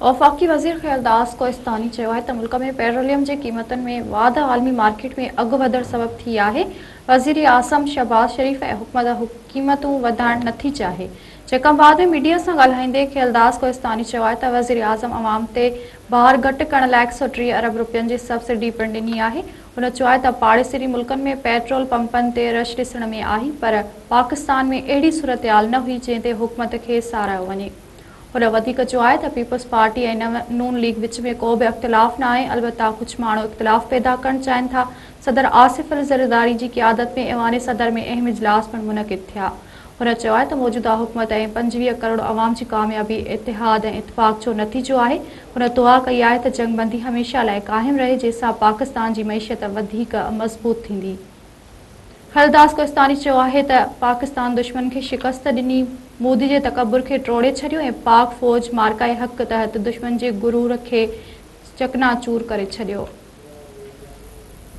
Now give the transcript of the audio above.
وفاقي وزير خيال داس ڪوهستاني چيو آهي ته ملڪ ۾ پيٽروليم جي قيمتن ۾ واڌ عالمي مارڪيٽ ۾ اگهه وڌڻ سبب ٿي آهي، وزيراعظم شهباز شريف ۽ حڪومت قيمتون وڌائڻ نٿي چاهي. جيڪب آباد ۾ ميڊيا سان ڳالهائيندي خيال داس ڪوهستاني چيو آهي ته وزيراعظم عوام تي بار گهٽ ڪرڻ لاء 130 ارب رپين جي سبسڊي پڻ ڏني آهي. هن چيو آهي ته پاڙيسري ملڪن ۾ پيٽرول پمپن تي رش ڏسڻ ۾ آئي پر پاڪستان ۾ اهڙي صورتحال نه هئي جنهن تي حڪومت کي ساراهيو وڃي. هن وڌيڪ چيو آهي ته پيپلز پارٽي ۽ نون ليگ وچ ۾ ڪو به اختلاف نه آهي، البته ڪجهه ماڻهو اختلاف پيدا ڪرڻ چاهين ٿا، صدر آصف علي زرداري جي قيادت ۾ ايوان صدر ۾ اهم اجلاس پڻ منعقد ٿيا. هن چيو آهي ته موجوده حڪومت ۽ 25 ڪروڙ عوام جي ڪاميابي اتحاد ۽ اتفاق جو نتيجو آهي، هن دعا ڪئي آهي ته جنگبندي هميشه لاء قائم رهي جنهن سان پاڪستان جي معيشت وڌيڪ مضبوط ٿيندي. هرداس ڪوهستاني چيو آهي ته پاڪستان دشمن کي شڪست ڏني، مودي جي تڪبر کي ٽوڙي ڇڏيو ۽ پاڪ فوج معرڪه حق تحت دشمن جي غرور کي چڪناچور ڪري ڇڏيو.